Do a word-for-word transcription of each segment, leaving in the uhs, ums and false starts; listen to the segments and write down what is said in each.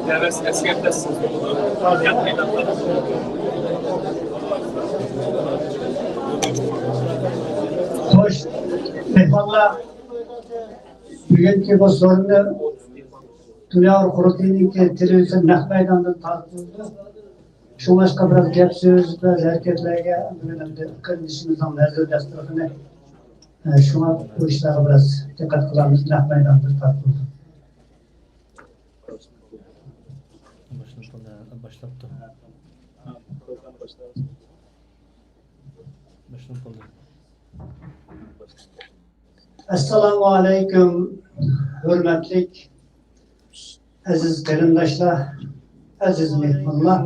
دەۋەس ئەسكەرتەسىز. يات مەيدانلاردا. خوش، مېھمانلار، بۈگۈنكى بۇ سورۇننى دۇنيا قۇرۇلتىيىنىڭكى تېلېۋىزىيە نەق مەيدانىدىن تارتىلدى. شۇڭلاشقا بىراز گەپ سۆز، بىراز ھەرىكەتلەرگە بۈگۈن ئەمدى قېرىندىشىمىزنىڭ نەزىر دەستۇرخۇنى، ئە، شۇڭا بۇ ئىشلارغا بىراز دىققەت قىلارمىز، نەق مەيداندا تارتىلدى. باشلاپتۇ. باشلاپتۇ. باشلاپ بولدى. ئەسسالامۇ ئەلەيكۇم، ھۆرمەتلىك ئەزىز قېرىنداشلار، ئەزىز مېھمانلار،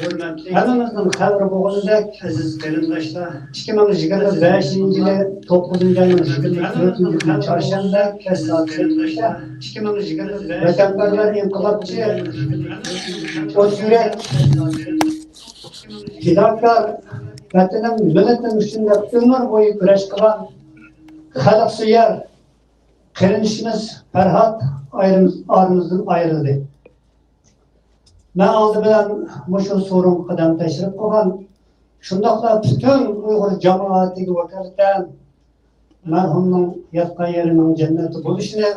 ھۆرمەتلىك ھەممىمىزنىڭ خەۋىرى بولغىنىدەك، ئەزىز قېرىنداشلار، ئىككى مىڭ يىگىرمە بەشىنچى يىلى توققۇزىنچى ئاينىڭ يىگىرمە تۆتىنچى كۈنى چارشەمبە، سائەت سەككىز، ۋەتەنپەرۋەر ئىنقىلابچى، ئوت يۈرەك، پىداكار، ۋەتىنىم، مىللىتىم ئۈچۈن دەپ ئۆمۈر بويى كۈرەش قىلغان خەلقسۆيەر قېرىندىشىمىز پەرھات ئايرىم-، ئارىمىزدىن ئايرىلدى. مەن ئالدى بىلەن مۇشۇ سورۇنغا قەدەم تەشرىپ قىلغان، شۇنداقلا پۈتۈن ئۇيغۇر جامائىتىگە ۋاكالىتەن مەرھۇمنىڭ ياتقان يېرىنىڭ جەننەتتە بولۇشىنى،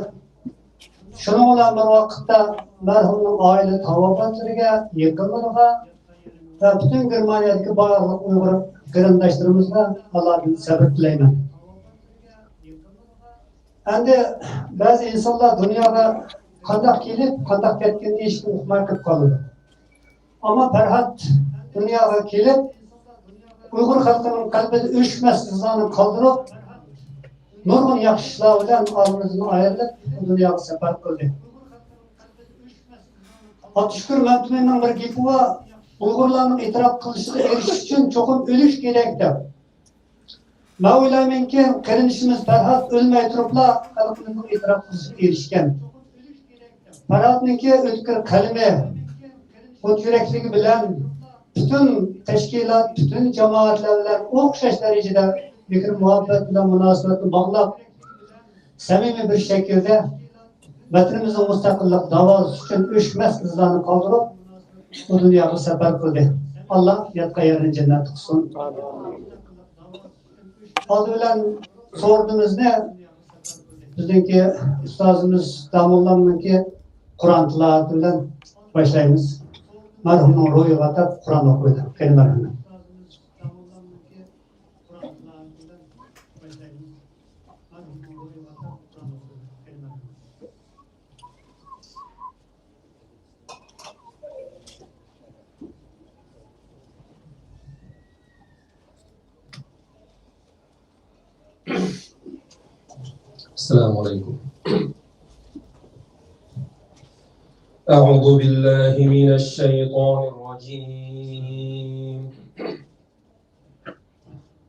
شۇنىڭ بىلەن بىر ۋاقىتتا مەرھۇمنىڭ ئائىلە تاۋابىئاتلىرىگە، يېقىنلىرىغا ۋە پۈتۈن گېرمانىيەدىكى بارلىق ئۇيغۇر قېرىنداشلىرىمىزغا ئاللادىن سەۋر تىلەيمەن. ئەمدى بەزى ئىنسانلار دۇنياغا قانداق كېلىپ، قانداق كەتكىنىنى ھېچكىم ئۇقماي قېلىپ قالىدۇ. ئەمما پەرھات دۇنياغا كېلىپ، ئۇيغۇر خەلقىنىڭ قەلبىدە ئۆچمەس ئىزلارنى قالدۇرۇپ، نۇرغۇن ياخشى ئىشلار بىلەن ئالىمىزدىن ئايرىلىپ، بۇ دۇنياغا سەپەر قىلدى. ئابدۇشۈكۈر مەمتىمىننىڭ بىر گېپى بار، ئۇيغۇرلارنىڭ ئېتىراپ قىلىشىغا ئېرىشىش ئۈچۈن چوقۇم ئۆلۈش كېرەك، دەپ. مەن ئويلايمەنكى، قېرىندىشىمىز پەرھات ئۆلمەي تۇرۇپلا خەلقىمىزنىڭ ئېتىراپ قىلىشىغا ئېرىشكەن. پەرھاتنىڭكى ئۆتكۈر قەلىمى، ئوت يۈرەكلىكى بىلەن پۈتۈن تەشكىلات، پۈتۈن جامائەتلەر بىلەن ئوخشاش دەرىجىدە مېھىر-مۇھەببەت بىلەن مۇناسىۋەتنى باغلاپ، سەمىمىي بىر شەكىلدە ۋەتىنىمىزنىڭ مۇستەقىللىق داۋاسى ئۈچۈن ئۆچمەس ئىزلارنى قالدۇرۇپ، بۇ دۇنياغا سەپەر قىلدى. ئاللا ياتقان يېرىنى جەننەت قىلسۇن. ئالدى بىلەن سورۇنىمىزنى بىزنىڭكى ئۇستازىمىز داموللامنىڭكى قۇرئان تىلاۋىتى بىلەن باشلايمىز. مەرھۇمنىڭ روھىغا ئاتاپ قۇرئان ئوقۇيدۇ. قېنى مەرھۇم. السلام عليكم. أعوذ بالله من الشيطان الرجيم.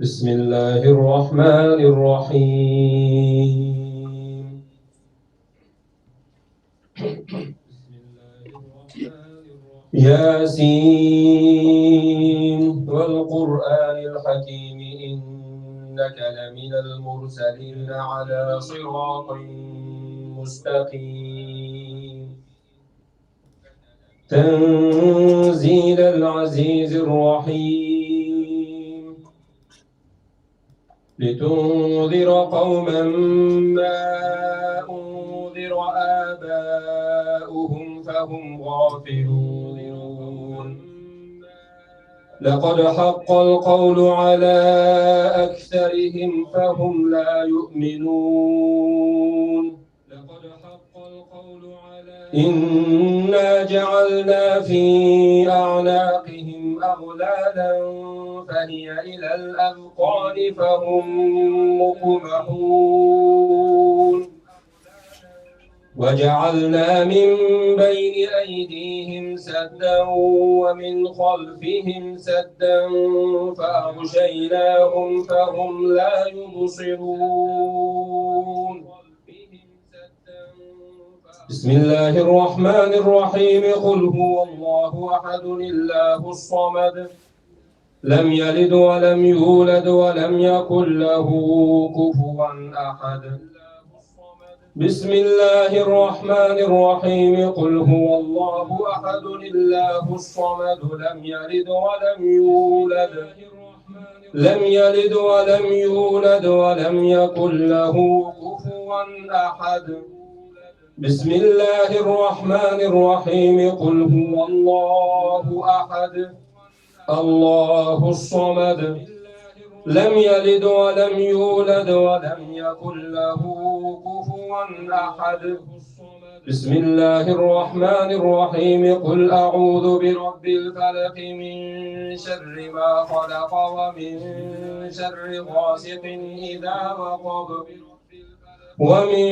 بسم الله الرحمن الرحيم. ياسين والقرآن الحكيم إنك لمن المرسلين على صراط مستقيم. تنزيل العزيز الرحيم. لتنذر قوما ما أنذر آباؤهم فهم غافلون. لقد حق القول على أكثرهم فهم لا يؤمنون. إنا جعلنا في أعناقهم أغلالا فهي إلى الأذقان فهم مقمحون. وجعلنا من بين أيديهم سدا ومن خلفهم سدا فأغشيناهم فهم لا يبصرون. بسم الله الرحمن الرحيم. قل هو الله أحد، الله الصمد، لم يلد ولم يولد ولم يكن له كفوا أحد. بسم الله الرحمن الرحيم. قل هو الله أحد، الله الصمد، لم يلد ولم يولد، لم يلد ولم يولد، ولم يكن له كفوا أحد. بسم الله الرحمن الرحيم. قل هو الله أحد، الله الصمد، لم يلد ولم يولد، ولم يكن له كفوا أحد. بسم الله الرحمن الرحيم. قل أعوذ برب الفلق، من شر ما خلق، ومن شر غاسق إذا وقب، ومن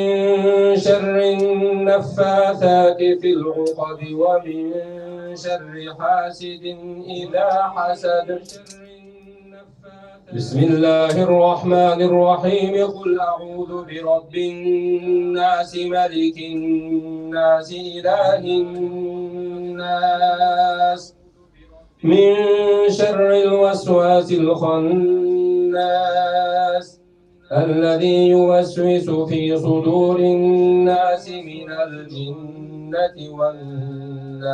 شر النفاثات في العقد، ومن شر حاسد إذا حسد. بسم الله الرحمن الرحيم. قل أعوذ برب الناس، ملك الناس، إله الناس، من شر الوسواس الخناس، الذي يوسوس في صدور الناس من الجنة والناس.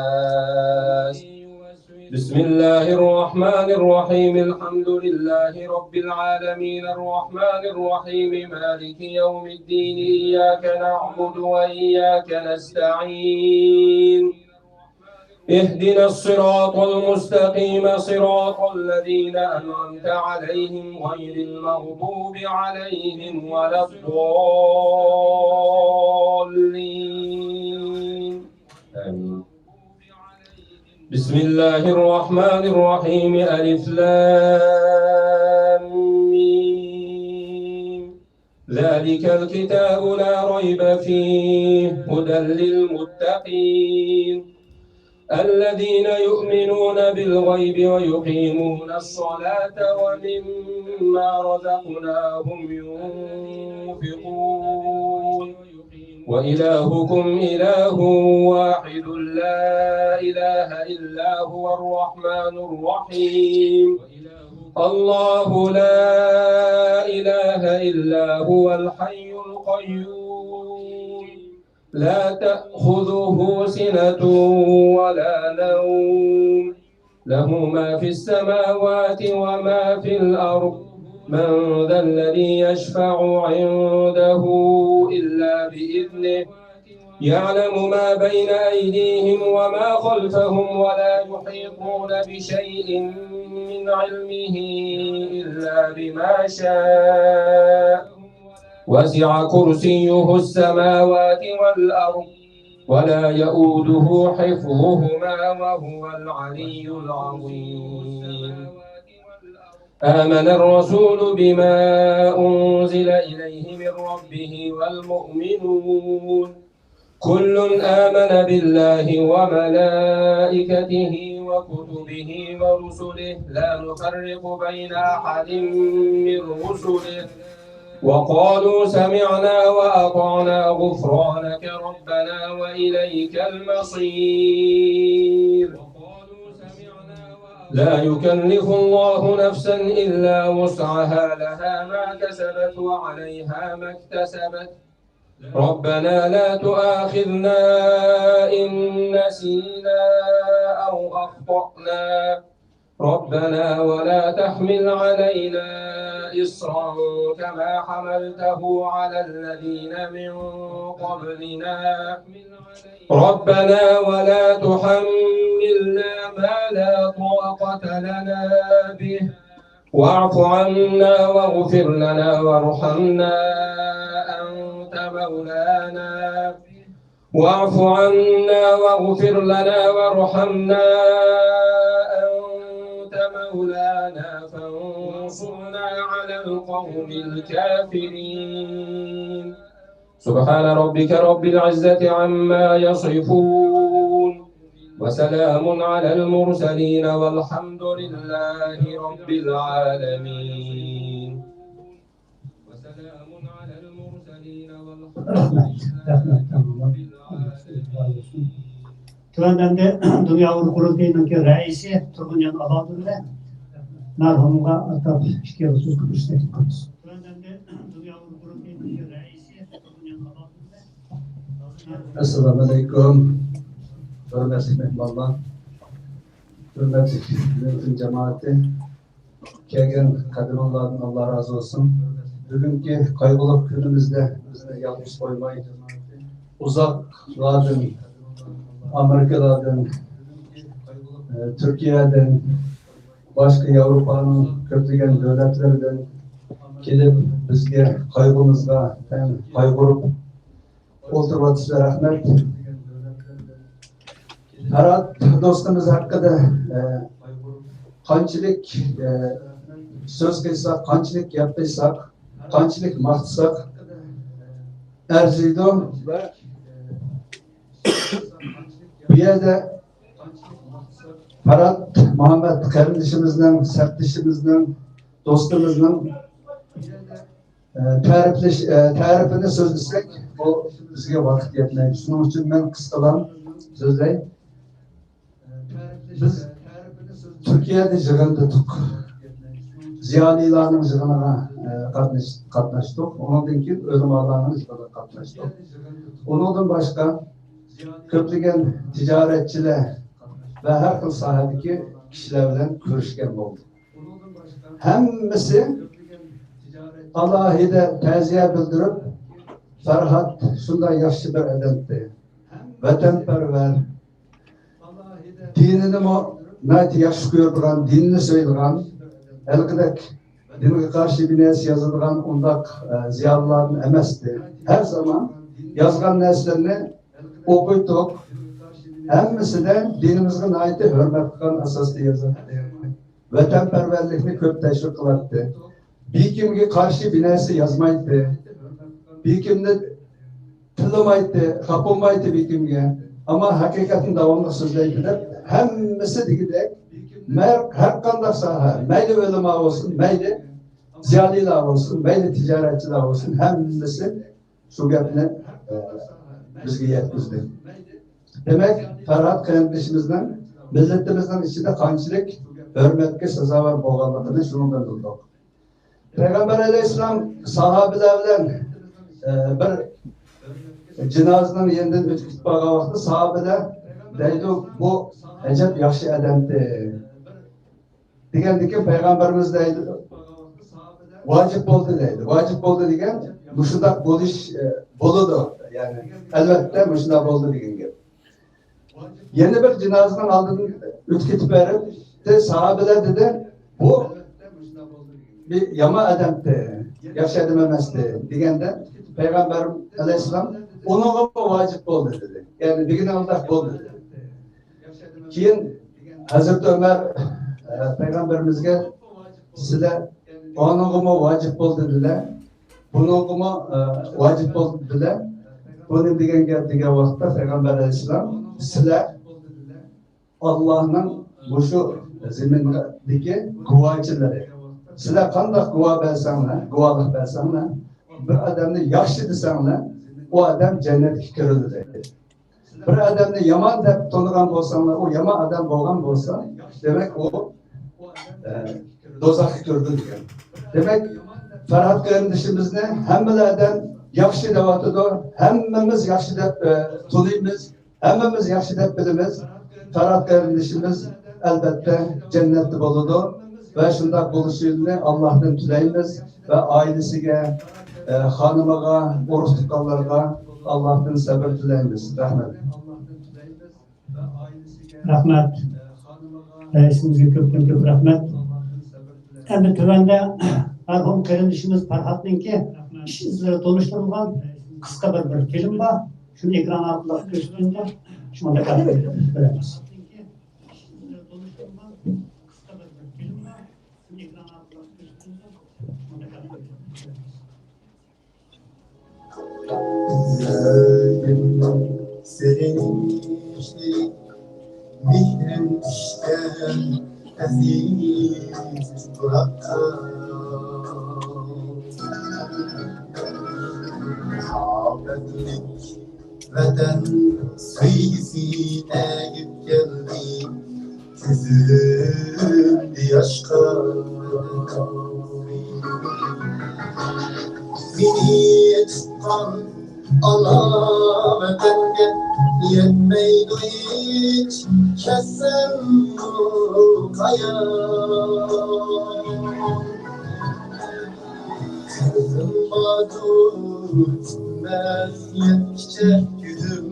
بسم الله الرحمن الرحيم. الحمد لله رب العالمين، الرحمن الرحيم، مالك يوم الدين، إياك نعبد وإياك نستعين. اهدنا الصراط المستقيم، صراط الذين أنعمت عليهم، غير المغضوب عليهم ولا الضالين. آمين. بسم الله الرحمن الرحيم. ألف لام ميم. ذلك الكتاب لا ريب فيه، هدى للمتقين، الذين يؤمنون بالغيب ويقيمون الصلاة ومما رزقناهم ينفقون. وإلهكم إله واحد لا إله إلا هو الرحمن الرحيم. الله لا إله إلا هو الحي القيوم، لا تأخذه سنة ولا نوم، له ما في السماوات وما في الأرض، من ذا الذي يشفع عنده إلا بإذنه، يعلم ما بين أيديهم وما خلفهم، ولا يحيطون بشيء من علمه إلا بما شاء، وسع كرسيه السماوات والأرض، ولا يؤوده حفظهما، وهو العلي العظيم. آمن الرسول بما أنزل إليه من ربه والمؤمنون، كل آمن بالله وملائكته وكتبه ورسله، لا نفرق بين أحد من رسله، وقالوا سمعنا وأطعنا، غفرانك ربنا وإليك المصير. لا يكلف الله نفسا إلا وسعها، لها ما كسبت وعليها ما اكتسبت. ربنا لا تؤاخذنا إن نسينا أو أخطأنا. ربنا ولا تحمل علينا إصرا كما حملته على الذين من قبلنا. ربنا ولا تحملنا ما لا طاقة لنا به، واعف عنا واغفر لنا وارحمنا، أنت مولانا، واعف عنا واغفر لنا وارحمنا، أنت مولانا، فانصرنا على القوم الكافرين. سبحان ربك رب العزة عما يصفون، وسلام على المرسلين، والحمد لله رب العالمين. وسلام على المرسلين، والحمد لله رب العالمين. تۆۋەندە دۇنيا ئۇيغۇر قۇرۇلتىيىنىڭكى رەئىسى تۇرغۇنجان ئابابىللە مەرھۇمغا ئاتاپ ئىككى سۆز قىلىشنى تەكلىپ قىلىمىز. تۆۋەندە دۇنيا ئۇيغۇر قۇرۇلتىيىنىڭكى رەئىسى تۇرغۇنجان ئابابىللە ئەسسالامۇ ئەلەيكۇم. ھۆرمەتلىك مېھمانلار، ھۆرمەتلىك مىللىتىم جامائىتى، كەلگەن قەدىمىڭلاردىن ئاللا رازى بولسۇن. بۈگۈنكى قايغۇلۇق كۈنىمىزدە بىزنى يالغۇز قويماي، ئۇزاقلاردىن، ئامېرىكىلاردىن، ئە، تۈركىيەدىن، باشقا ياۋروپانىڭ كۆپلىگەن دۆلەتلىرىدىن كېلىپ، بىزگە قايغۇمىزغا تەڭ قايغۇرۇپ ئولتۇرۇۋاتىسىلەر. رەھمەت. پەرھات دوستىمىز ھەققىدە، ئە، قانچىلىك، ئە، سۆز قىلساق، قانچىلىك گەپ قىلساق، قانچىلىك ماختىساق ئەرزىيدۇ. ۋە بۇ يەردە پەرھات مۇھەممەد قېرىندىشىمىزنىڭ، سەپدىشىمىزنىڭ، دوستىمىزنىڭ، ئە، تەرىپلىش، ئە، تەرىپىنى سۆزلىسەك، بۇ بىزگە ۋاقىت يەتمەيدۇ. شۇنىڭ ئۈچۈن مەن قىسقىلا سۆزلەي. بىز تۈركىيەدە يىغىندىتۇق. زىيالىيلارنىڭ يىغىنىغا، ئە، قاتناش-، قاتناشتۇق. ئۇنىڭدىن كېيىن ئۆلىمالارنىڭ يىغىنىغا قاتناشتۇق. ئۇنىڭدىن باشقا كۆپلىگەن تىجارەتچىلەر ۋە ھەر خىل ساھەدىكى كىشىلەر بىلەن كۆرۈشكەن بولدۇق. ھەممىسى ئالاھىدە تەزىيە بىلدۈرۈپ، پەرھات شۇنداق ياخشى بىر ئادەمتى، ۋەتەنپەرۋەر، دىنىنىمۇ ناھايىتى ياخشى كۆرىدىغان، دىننى سۆيىدىغان، ھېلىقىدەك دىنغا قارشى بىر نەرسە يازىدىغان ئۇنداق، ئە، زىيالىيلاردىن ئەمەستى. ھەر زامان يازغان نەرسىلىرىنى ئوقۇيتتۇق. ھەممىسىدە دىنىمىزغا ناھايىتى ھۆرمەت قىلغان ئاساستا يازاتتى. ۋەتەنپەرۋەرلىكنى كۆپ تەشۋىق قىلاتتى. بىكىمگە قارشى بىر نەرسە يازمايتتى. بىكىمنى تىللىمايتتى، خاپا بولمايتتى بىكىمگە. ئەمما ھەقىقەتنى داۋاملىق سۆزلەيتتى دەپ، ھەممىسى دېگۈدەك، مەر-، ھەر قانداق ساھە، مەيلى ئۆلىما بولسۇن، مەيلى زىيالىيلار بولسۇن، مەيلى تىجارەتچىلەر بولسۇن، ھەممىسى شۇ گەپنى، ئە، بىزگە يەتكۈزدى. دېمەك، پەرھات قېرىندىشىمىزنىڭ مىللىتىمىزنىڭ ئىچىدە قانچىلىك ھۆرمەتكە سازاۋەر بولغانلىقىنى شۇنىڭدىن بىلدۇق. پەيغەمبەر ئەلەيھىسسالام ساھابىلەر بىلەن، ئە، بىر جىنازىنىڭ يېنىدىن ئۆتۈپ كېتىپ بارغان ۋاقىتتا ساھابىلەر دەيدۇ، بۇ ئەجەب ياخشى ئادەمتى. دېگەندىكىن پەيغەمبىرىمىز دەيدۇ، ۋاجىپ بولدى دەيدۇ. ۋاجىپ بولدى دېگەن مۇشۇنداق بولۇش، ئە، بولىدۇ. يەنى ئەلۋەتتە مۇشۇنداق بولدى دېگەن گەپ. يەنە بىر جىنازىنىڭ ئالدىدىن ئۆتۈپ كېتىپ بېرىپ، ساھابىلەر دېدى، بۇ بىر يامان ئادەمتى، ياخشى ئادەم ئەمەستى دېگەندە، پەيغەمبەر ئەلەيھىسسالام ئۇنىڭغىمۇ ۋاجىپ بولدى دېدى. يەنى دېگىنى ئۇنداق بولدى دېدى. كېيىن ھەزرىتى ئۆمەر، ئە، پەيغەمبىرىمىزگە، سىلەر ئانىڭغىمۇ ۋاجىپ بولدى دېدىلەر، بۇنىڭغىمۇ، ئە، ۋاجىپ بولدى دېدىلەر. بۇ نېمە دېگەن گەپ دېگەن ۋاقىتتا پەيغەمبەر ئەلەيھىسسالام، سىلەر ئاللانىڭ مۇشۇ زېمىندىكى گۇۋاچىلىرى. سىلەر قانداق گۇۋا بەرسەڭلار، گۇۋاھلىق بەرسەڭلار، بىر ئادەمنى ياخشى دېسەڭلار، ئۇ ئادەم جەننەتكە كىرىدۇ دەيدۇ. بىر ئادەمنى يامان دەپ تونۇغان بولساڭلار، ئۇ يامان ئادەم بولغان بولسا، دېمەك، ئۇ، ئە، دوزاخقا كىرىدۇ دېگەن. دېمەك، پەرھات قېرىندىشىمىزنى ھەممىلەر ئادەم ياخشى دەۋاتىدۇ، ھەممىمىز ياخشى دەپ، ئە، تونۇيمىز، ھەممىمىز ياخشى دەپ بىلىمىز. پەرھات قېرىندىشىمىز، ئەلۋەتتە، جەننەتتە بولىدۇ ۋە شۇنداق بولۇشىنى ئاللاھتىن تىلەيمىز. ۋە ئائىلىسىگە، ئە، خانىمىغا، ئۇرۇق-تۇغقانلىرىغا ئاللاھتىن سەبىر تىلەيمىز. رەھمەت. رەھمەت. رەئىسىمىزگە كۆپتىن كۆپ رەھمەت. ئەمدى تۆۋەندە مەرھۇم قېرىندىشىمىز پەرھاتنىڭكى ئىش ئىزلىرى تونۇشتۇرۇلغان قىسقا بىر، بىر فىلىم بار. شۇنى ئېكران ئارقىلىق كۆرسىتىمىز. شۇڭا دىققەت قىلىپ كۆرۈڭ. يۈرىكىم سېغىنىشلىق، مېھرىم چۈشكەن ئەزىز تۇپراققا. مۇھەببەتلىك ۋەتەن سۆيگۈسى ئەگىپ كەلدى كۆزۈمدە ياشقا. مېنى تۇتقان ئانا ۋەتەنگە يەتمەيدۇ ھېچ، كەتسەممۇ قايان. قەرزىم باردۇر ئۆتمەس يەتكۈچە، كۆزۈم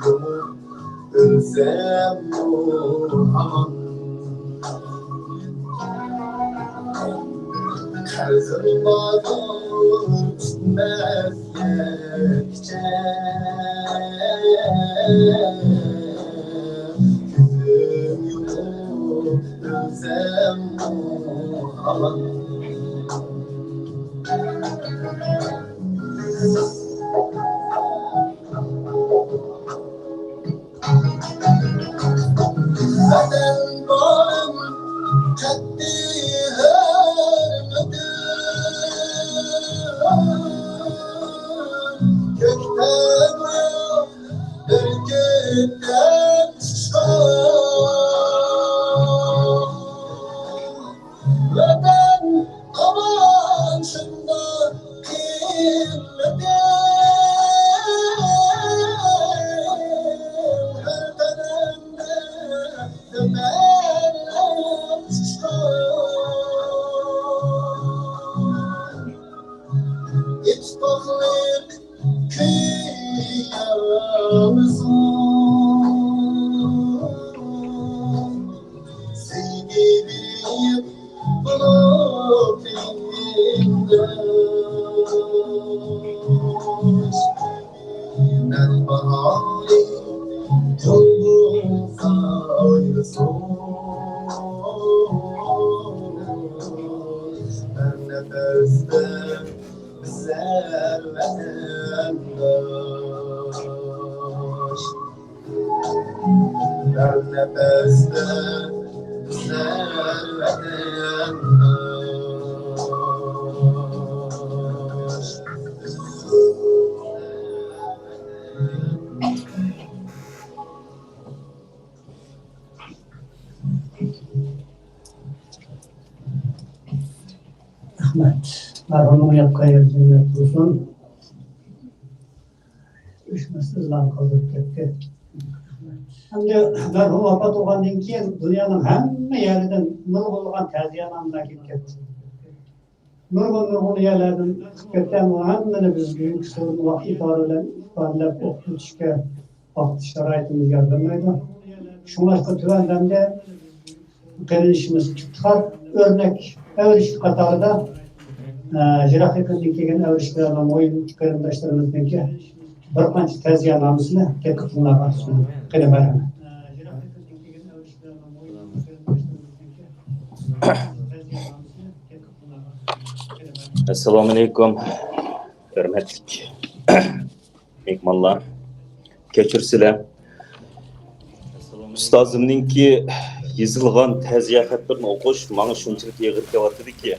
يۇمۇپ ئۆلسەممۇ ھامان. قەرزىم باردۇر ئۆتمەس يەتكۈچە، كۆزۈم يۇمۇپ ئۆلسەممۇ ھامان. ۋەتەن بالىم، قەتئىي ھۆرمىتىم، كۆكتە گويا بىر كۈندە ئۇچۇشقان. ۋەتەن ئامان شۇنداق قىممىتىم، ھەر قەدەمدە سەپەرلەر ئۇچۇشقان. ئىتتىپاقلىق كۈيى ياڭرىسۇن، سۆيگۈ بىيىك بۇلۇت ئىندىرىش. مەن باھارى يولدىن سايرىسۇن، ھەر نەپەستە بىزلەر ۋەتەنداش. ھەر نەپەستە بىزلەر ۋەتەنداش. رەھمەت. مەرھۇمنىڭ ياتقان يېرى جەننەت بولسۇن. ئۆچمەس ئىزلارنى قالدۇرۇپ كەتتى. ئەمدى مەرھۇم ۋاپات بولغاندىن كېيىن دۇنيانىڭ ھەممە يەرىدىن نۇرغۇنلىغان تەزىيەنامىلەر كېلىپ كەتتى. نۇرغۇن، نۇرغۇن يەرلەردىن چىقىپ كەتكەن، بۇ ھەممىنى بىز بۈگۈنكى سورۇنلۇق ئىپادە بىلەن ئىپادىلەپ ئوقۇپ ئۆتۈشكە ۋاقىت شارائىتىمىز يار بەرمەيدۇ. شۇڭلاشقا تۆۋەندە قېرىندىشىمىز ئىپتىخار ئۆرنەك ئەۋرىشكە قاتارىدا، ئە، يىراق يېقىندىن كەلگەن ئەۋرىشكىلەرنىڭ مويىدىكى قېرىنداشلىرىمىزنىڭكى بىر قانچە تەزىيەنامىسىنى دىققىتىڭلارغا سۇنىمەن. قېنى، مەرھەمەت. ئەسسالامۇئەلەيكۇم، ھۆرمەتلىك مېھمانلار، كەچۈرسىلەر. ئۇستازىمنىڭكى يېزىلغان تەزىيە خەتلىرىنى ئوقۇش ماڭا شۇنچىلىك ئېغىر كېلىۋاتىدىكى،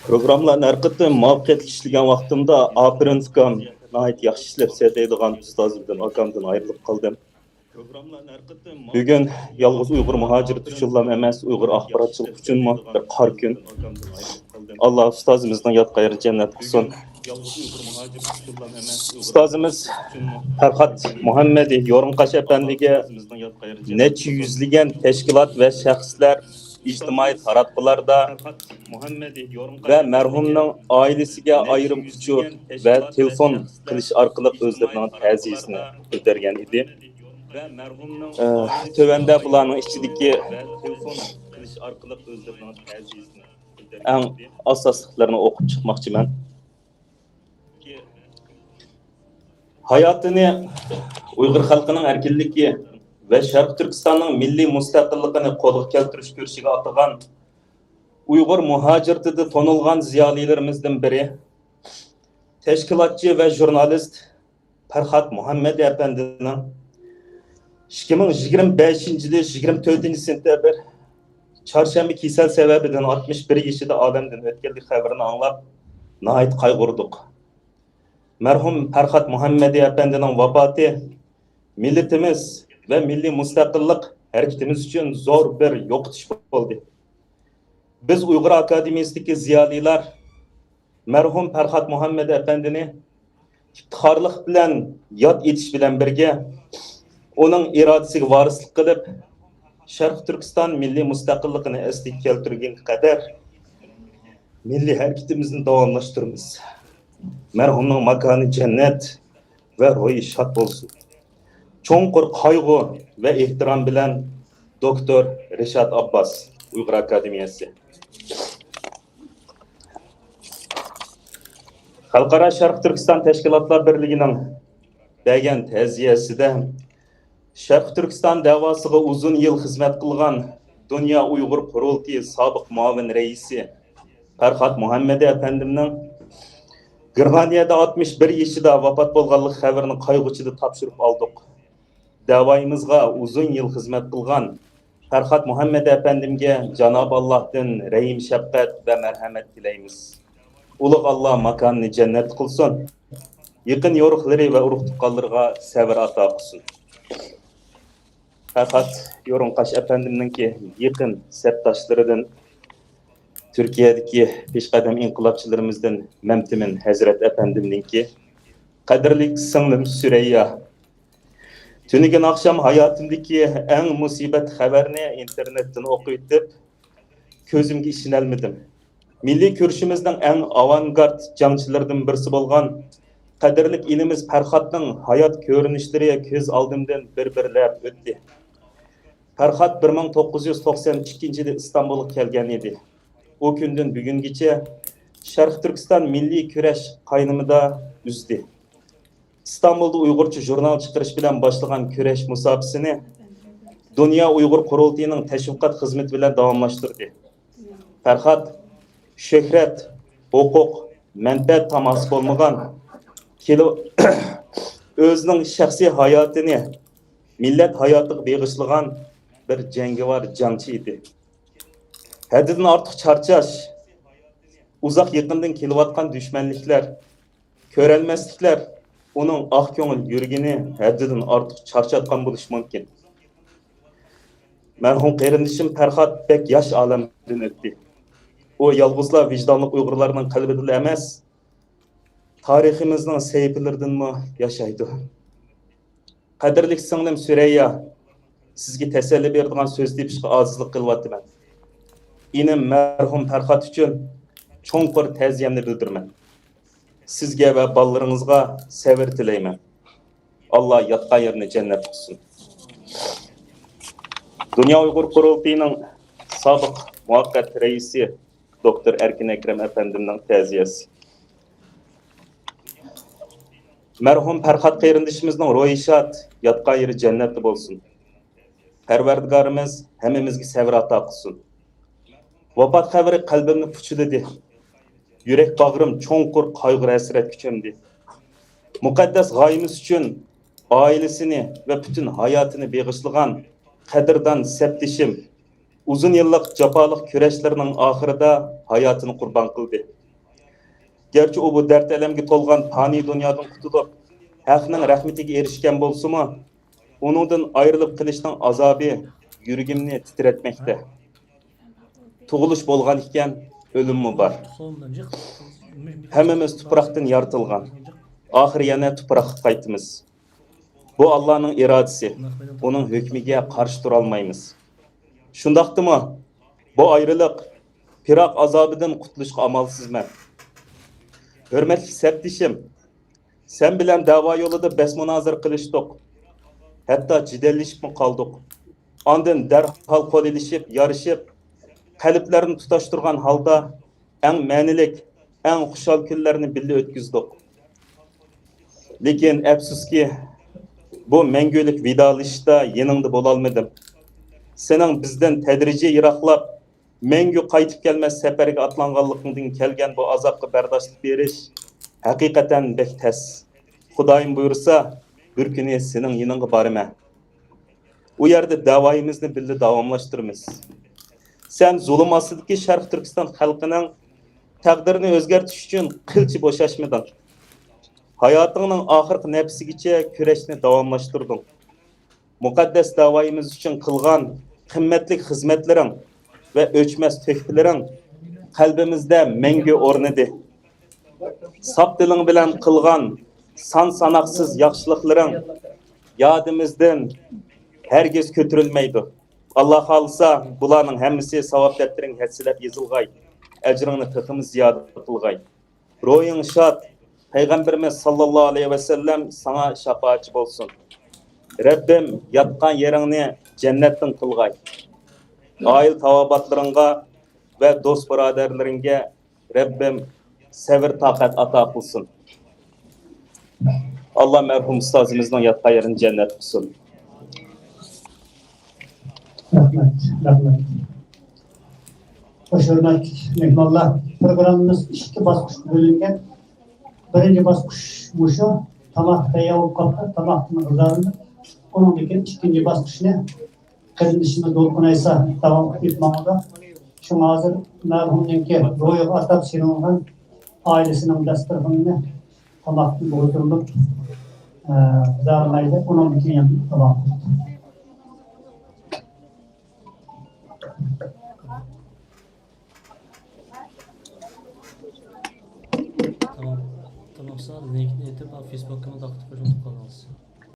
پروگراممىلارنى ھەر قېتىم مۇۋەپپەقىيەتلىك ئىشلىگەن ۋاقتىمدا، ئاپىرىن ئۇكام، ناھايىتى ياخشى ئىشلەپسەن دەيدىغان ئۇستازىمدىن، ئاكامدىن ئايرىلىپ قالدىم. بۈگۈن يالغۇز ئۇيغۇر مۇھاجىرىتى ئۈچۈنلا ئەمەس، ئۇيغۇر ئاخباراتچىلىقى ئۈچۈنمۇ بىر قارا كۈن. ئاللا ئۇستازىمىزنىڭ ياتقان يېرى جەننەت قىلسۇن. ئۇستازىمىز پەرھات مۇھەممەدى يورۇنقاش ئەپەندىگە نەچچە يۈزلىگەن تەشكىلات ۋە شەخسلەر ئىجتىمائىي تاراتقۇلاردا ۋە مەرھۇمنىڭ ئائىلىسىگە ئايرىم ئۇچۇر ۋە تېلېفون قىلىش ئارقىلىق ئۆزلىرىنىڭ تەزىيىسىنى بىلدۈرگەن ئىدى. ئە، تۆۋەندە بۇلارنىڭ ئىچىدىكى ئەڭ ئاساسلىقلىرىنى ئوقۇپ چىقماقچىمەن. ھاياتىنى ئۇيغۇر خەلقىنىڭ ئەركىنلىكى ۋە شەرقىي تۈركىستاننىڭ مىللىي مۇستەقىللىقىنى قولغا كەلتۈرۈش كۈرىشىگە ئاتىغان ئۇيغۇر مۇھاجىرىتىدە تونۇلغان زىيالىيلىرىمىزدىن بىرى، تەشكىلاتچى ۋە ژۇرنالىست پەرھات مۇھەممەدى ئەپەندىنىڭ ئىككى مىڭ يىگىرمە بەشىنچى يىلى يىگىرمە تۆتىنچى سېنتەبىر چارشەنبە كېسەل سەۋەبىدىن ئاتمىش بىر يېشىدا ئالەمدىن ئۆتكەنلىك خەۋىرىنى ئاڭلاپ، ناھايىتى قايغۇردۇق. مەرھۇم پەرھات مۇھەممەدى ئەپەندىنىڭ ۋاپاتى مىللىتىمىز ۋە مىللىي مۇستەقىللىق ھەرىكىتىمىز ئۈچۈن زور بىر يوقىتىش بولدى. بىز ئۇيغۇر ئاكادېمىيىسىدىكى زىيالىيلار مەرھۇم پەرھات مۇھەممەد ئەپەندىنى ئىپتىخارلىق بىلەن ياد ئېتىش بىلەن بىرگە، ئۇنىڭ ئىرادىسىگە ۋارىسلىق قىلىپ، شەرقىي تۈركىستان مىللىي مۇستەقىللىقىنى ئەسلىگە كەلتۈرگەنگە قەدەر مىللىي ھەرىكىتىمىزنى داۋاملاشتۇرىمىز. مەرھۇمنىڭ ماكانى جەننەت ۋە روھى شاد بولسۇن. چوڭقۇر قايغۇ ۋە ئېھتىرام بىلەن، دوكتور رىشات ئابباس، ئۇيغۇر ئاكادېمىيەسى. خەلقئارا شەرقىي تۈركىستان تەشكىلاتلار بىرلىكىنىڭ بەرگەن تەزىيەسىدە، شەرقىي تۈركىستان دەۋاسىغا ئۇزۇن يىل خىزمەت قىلغان دۇنيا ئۇيغۇر قۇرۇلتىيى سابىق مۇئاۋىن رەئىسى پەرھات مۇھەممەدى ئەپەندىمنىڭ گېرمانىيەدە ئاتمىش بىر يېشىدا ۋاپات بولغانلىق خەۋىرىنى قايغۇ ئىچىدە تاپشۇرۇپ ئالدۇق. دەۋايىمىزغا ئۇزۇن يىل خىزمەت قىلغان پەرھات مۇھەممەد ئەپەندىمگە جانابى ئاللاھتىن رەھىم-شەپقەت ۋە مەرھەمەت تىلەيمىز. ئۇلۇغ ئاللا ماكانىنى جەننەت قىلسۇن. يېقىن يورۇقلىرى ۋە ئۇرۇق-تۇغقانلىرىغا سەۋر ئاتا قىلسۇن. پەرھات يورۇڭقاش ئەپەندىمنىڭكى يېقىن سەپداشلىرىدىن، تۈركىيەدىكى پېشقەدەم ئىنقىلابچىلىرىمىزدىن مەمتىمىن ھەزرەت ئەپەندىمنىڭكى، قەدىرلىك سىڭلىم سۈرەييا، تۈنۈگۈن ئاخشام ھاياتىمدىكى ئەڭ مۇسىبەت خەۋەرنى ئىنتېرنېتتىن ئوقۇۋېتىپ، كۆزۈمگە ئىشىنەلمىدىم. مىللىي كۈرىشىمىزنىڭ ئەڭ ئاۋانگارت جەڭچىلىرىدىن بىرسى بولغان قەدىرلىك ئىنىمىز پەرھاتنىڭ ھايات كۆرۈنۈشلىرى كۆز ئالدىمدىن بىر-بىرلەپ ئۆتتى. پەرھات بىر مىڭ توققۇز يۈز توقسەن ئىككىنچى يىلى ئىستانبۇلغا كەلگەن ئىدى. ئۇ كۈندىن بۈگۈنگىچە شەرقىي تۈركىستان مىللىي كۈرەش قاينىمىدا ئۈزدى. ئىستانبۇلدا ئۇيغۇرچە ژۇرنال چىقىرىش بىلەن باشلىغان كۈرەش مۇساپىسىنى دۇنيا ئۇيغۇر قۇرۇلتىيىنىڭ تەشۋىقات خىزمىتى بىلەن داۋاملاشتۇردى. پەرھات شۆھرەت، ھوقۇق، مەنپەئەت تاماسى بولمىغان، كېلىپ ئۆزىنىڭ شەخسىي ھاياتىنى مىللەت ھاياتىغا بېغىشلىغان بىر جەڭگىۋار جەڭچى ئىدى. ھەددىدىن ئارتۇق چارچاش، ئۇزاق يېقىندىن كېلىۋاتقان دۈشمەنلىكلەر، كۆرەلمەسلىكلەر ئۇنىڭ ئاق كۆڭۈل يۈرىكىنى ھەددىدىن ئارتۇق چارچاتقان بولۇشى مۇمكىن. مەرھۇم قېرىندىشىم پەرھات بەك ياش ئالەمدىن ئۆتتى. ئۇ يالغۇزلا ۋىجدانلىق ئۇيغۇرلارنىڭ قەلبىدىلا ئەمەس، تارىخىمىزنىڭ سەھىپىلىرىدىنمۇ ياشايدۇ. قەدىرلىك سىڭلىم سۈرەييا، سىزگە تەسەللى بېرىدىغان سۆز تېپىشقا ئاجىزلىق قىلىۋاتىمەن. ئىنىم مەرھۇم پەرھات ئۈچۈن چوڭقۇر تەزىيەمنى بىلدۈرىمەن. سىزگە ۋە بالىلىرىڭىزغا سەۋر تىلەيمەن. ئاللا ياتقان يېرىنى جەننەت قىلسۇن. دۇنيا ئۇيغۇر قۇرۇلتىيىنىڭ سابىق مۇۋەققەت رەئىسى دوكتور ئەركىن ئەكرەم ئەپەندىمنىڭ تەزىيەسى. مەرھۇم پەرھات قېرىندىشىمىزنىڭ روھى شاد، ياتقان يېرى جەننەتتە بولسۇن. پەرۋەردىگارىمىز ھەممىمىزگە سەۋر ئاتا قىلسۇن. ۋاپات خەۋىرى قەلبىمنى پۇچىلىدى. يۈرەك باغرىم چوڭقۇر قايغۇ-ھەسرەتكە چۆمدى. مۇقەددەس غايىمىز ئۈچۈن ئائىلىسىنى ۋە پۈتۈن ھاياتىنى بېغىشلىغان قەدىردان سەپدىشىم ئۇزۇن يىللىق جاپالىق كۈرەشلىرىنىڭ ئاخىرىدا ھاياتىنى قۇربان قىلدى. گەرچە ئۇ بۇ دەرد-ئەلەمگە تولغان پانىي دۇنيادىن قۇتۇلۇپ، ھەقنىڭ رەھمىتىگە ئېرىشكەن بولسىمۇ، ئۇنىڭدىن ئايرىلىپ قېلىشنىڭ ئازابى يۈرىكىمنى تىترەتمەكتە. تۇغۇلۇش بولغان ئىكەن، ئۆلۈممۇ بار. ھەممىمىز تۇپراقتىن يارىتىلغان. ئاخىر يەنە تۇپراققا قايتىمىز. بۇ ئاللانىڭ ئىرادىسى. ئۇنىڭ ھۆكمىگە قارشى تۇرالمايمىز. شۇنداقتىمۇ، بۇ ئايرىلىق، پىراق ئازابىدىن قۇتۇلۇشقا ئامالسىزمەن. ھۆرمەتلىك سەپدىشىم، سەن بىلەن دەۋا يولىدا بەس-مۇنازىرە قىلىشتۇق. ھەتتا جېدەللىشىپمۇ قالدۇق. ئاندىن دەرھال قول ئېلىشىپ، يارىشىپ، قەلبلەرنى تۇتاشتۇرغان ھالدا ئەڭ مەنىلىك، ئەڭ خۇشال كۈنلەرنى بىللە ئۆتكۈزدۇق. لېكىن ئەپسۇسكى، بۇ مەڭگۈلۈك ۋىدالىشىشتا يېنىڭدا بولالمىدىم. سېنىڭ بىزدىن تەدرىجىي يىراقلاپ، مەڭگۈ قايتىپ كەلمەس سەپەرگە ئاتلانغانلىقىڭدىن كەلگەن بۇ ئازابقا بەرداشلىق بېرىش ھەقىقەتەن بەك تەس. خۇدايىم بۇيرۇسا، بىر كۈنى سېنىڭ يېنىڭغا بارىمەن. ئۇ يەردە دەۋايىمىزنى بىللە داۋاملاشتۇرىمىز. سەن زۇلۇم ئاستىدىكى شەرقىي تۈركىستان خەلقىنىڭ تەقدىرىنى ئۆزگەرتىش ئۈچۈن قىلچە بوشاشمىدىڭ. ھاياتىڭنىڭ ئاخىرقى نەپىسىگىچە كۈرەشنى داۋاملاشتۇردۇڭ. مۇقەددەس دەۋايىمىز ئۈچۈن قىلغان قىممەتلىك خىزمەتلىرىڭ ۋە ئۆچمەس تۆھپىلىرىڭ قەلبىمىزدە مەڭگۈ ئورنىدى. ساپ دىلىڭ بىلەن قىلغان سان ساناقسىز ياخشىلىقلىرىڭ يادىمىزدىن ھەرگىز كۆتۈرۈلمەيدۇ. ئاللا خالىسا، بۇلارنىڭ ھەممىسى ساۋاب دەپتىرىڭگە ھەسسىلەپ يېزىلغاي، ئەجرىڭنى تېخىمۇ زىيادە قىلغاي. روھىڭ شاد، پەيغەمبىرىمىز ساللاللاھۇ ئەلەيھى ۋەسەللەم ساڭا شاپائەتچى بولسۇن. رەببىم ياتقان يېرىڭنى جەننەتتىن قىلغاي. ئائىلە تاۋابىئاتلىرىڭغا ۋە دوست بۇرادەرلىرىڭگە رەببىم سەۋر تاقەت ئاتا قىلسۇن. ئاللا مەرھۇم ئۇستازىمىزنىڭ ياتقان يېرىنى جەننەت قىلسۇن. رەھمەت، رەھمەت. خوش ھۆرمەتلىك مېھمانلار، پروگراممىمىز ئىككى باسقۇچقا بۆلۈنگەن. بىرىنچى باسقۇچ مۇشۇ، تاماق تەييار بولۇپ قاپتۇ، تاماقتىن غىزالىنىپ، ئۇنىڭدىن كېيىن ئىككىنچى باسقۇچنى قېرىندىشىمىز دولقۇن ئەيسا داۋام قىلىپ ماڭىدۇ. شۇڭا ھازىر مەرھۇمنىڭكى روھىغا ئاتاپ سېلىنغان ئائىلىسىنىڭ دەستىرخىنىنى تاماقتىن بولدۇرۇلۇپ، ئە، غىزالىنايلى، ئۇنىڭدىن كېيىن داۋام قىلىدۇ. تامام. تامام، ساڭا لىنكنى ئېتىپ، فېيسبوككىمۇ تارقىتىپ قويۇشۇڭ قالدىڭىز.